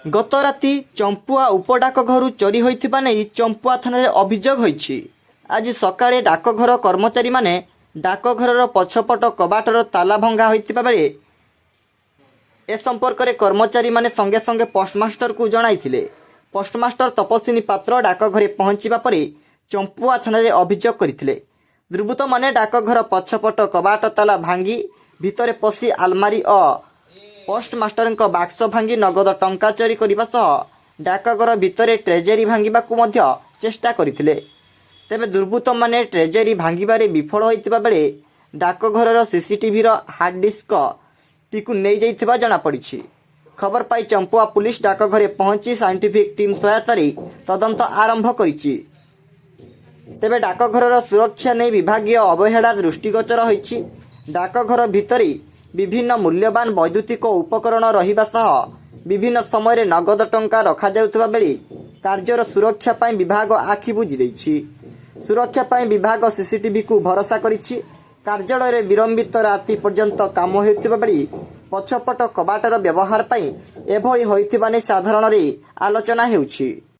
ଗତ ରାତି ଚମ୍ପୁଆ ଉପଡାକଘରୁ ଚୋରି ହୋଇଥିବା ନେଇ ଚମ୍ପୁଆ ଥାନାରେ ଅଭିଯୋଗ ହୋଇଛି। ଆଜି ସକାଳେ ଡାକଘର କର୍ମଚାରୀମାନେ ଡାକଘରର ପଛପଟ କବାଟର ତାଲା ଭଙ୍ଗା ହୋଇଥିବା ବେଳେ ଏ ସମ୍ପର୍କରେ କର୍ମଚାରୀମାନେ ସଙ୍ଗେ ସଙ୍ଗେ ପୋଷ୍ଟମାଷ୍ଟରକୁ ଜଣାଇଥିଲେ। ପୋଷ୍ଟମାଷ୍ଟର ତପସ୍ୱିନୀ ପାତ୍ର ଡାକଘରେ ପହଞ୍ଚିବା ପରେ ଚମ୍ପୁଆ ଥାନାରେ ଅଭିଯୋଗ କରିଥିଲେ। ଦୁର୍ବୃତ୍ତମାନେ ଡାକଘର ପଛପଟ କବାଟ ତାଲା ଭାଙ୍ଗି ଭିତରେ ପଶି ଆଲମାରି ଓ ପୋଷ୍ଟମାଷ୍ଟରଙ୍କ ବାକ୍ସ ଭାଙ୍ଗି ନଗଦ ଟଙ୍କା ଚୋରି କରିବା ସହ ଡାକଘର ଭିତରେ ଟ୍ରେଜେରୀ ଭାଙ୍ଗିବାକୁ ମଧ୍ୟ ଚେଷ୍ଟା କରିଥିଲେ। ତେବେ ଦୁର୍ବୃତ୍ତମାନେ ଟ୍ରେଜେରୀ ଭାଙ୍ଗିବାରେ ବିଫଳ ହୋଇଥିବା ବେଳେ ଡାକଘରର ସିସିଟିଭିର ହାର୍ଡ ଡିସ୍କ ଟିକୁ ନେଇଯାଇଥିବା ଜଣାପଡ଼ିଛି। ଖବର ପାଇ ଚମ୍ପୁଆ ପୁଲିସ ଡାକଘରେ ପହଞ୍ଚି ସାଇଣ୍ଟିଫିକ୍ ଟିମ୍ ସହାୟତାରେ ତଦନ୍ତ ଆରମ୍ଭ କରିଛି। ତେବେ ଡାକଘରର ସୁରକ୍ଷା ନେଇ ବିଭାଗୀୟ ଅବହେଳା ଦୃଷ୍ଟିଗୋଚର ହୋଇଛି। ଡାକଘର ଭିତରେ ବିଭିନ୍ନ ମୂଲ୍ୟବାନ ବୈଦ୍ୟୁତିକ ଉପକରଣ ରହିବା ସହ ବିଭିନ୍ନ ସମୟରେ ନଗଦ ଟଙ୍କା ରଖାଯାଉଥିବା ବେଳେ କାର୍ଯ୍ୟର ସୁରକ୍ଷା ପାଇଁ ବିଭାଗ ଆଖି ବୁଜି ଦେଇଛି। ସୁରକ୍ଷା ପାଇଁ ବିଭାଗ ସିସିଟିଭିକୁ ଭରସା କରିଛି। କାର୍ଯ୍ୟାଳୟରେ ବିଳମ୍ବିତ ରାତି ପର୍ଯ୍ୟନ୍ତ କାମ ହେଉଥିବା ବେଳେ ପଛପଟ କବାଟର ବ୍ୟବହାର ପାଇଁ ଏଭଳି ହୋଇଥିବା ନେଇ ସାଧାରଣରେ ଆଲୋଚନା ହେଉଛି।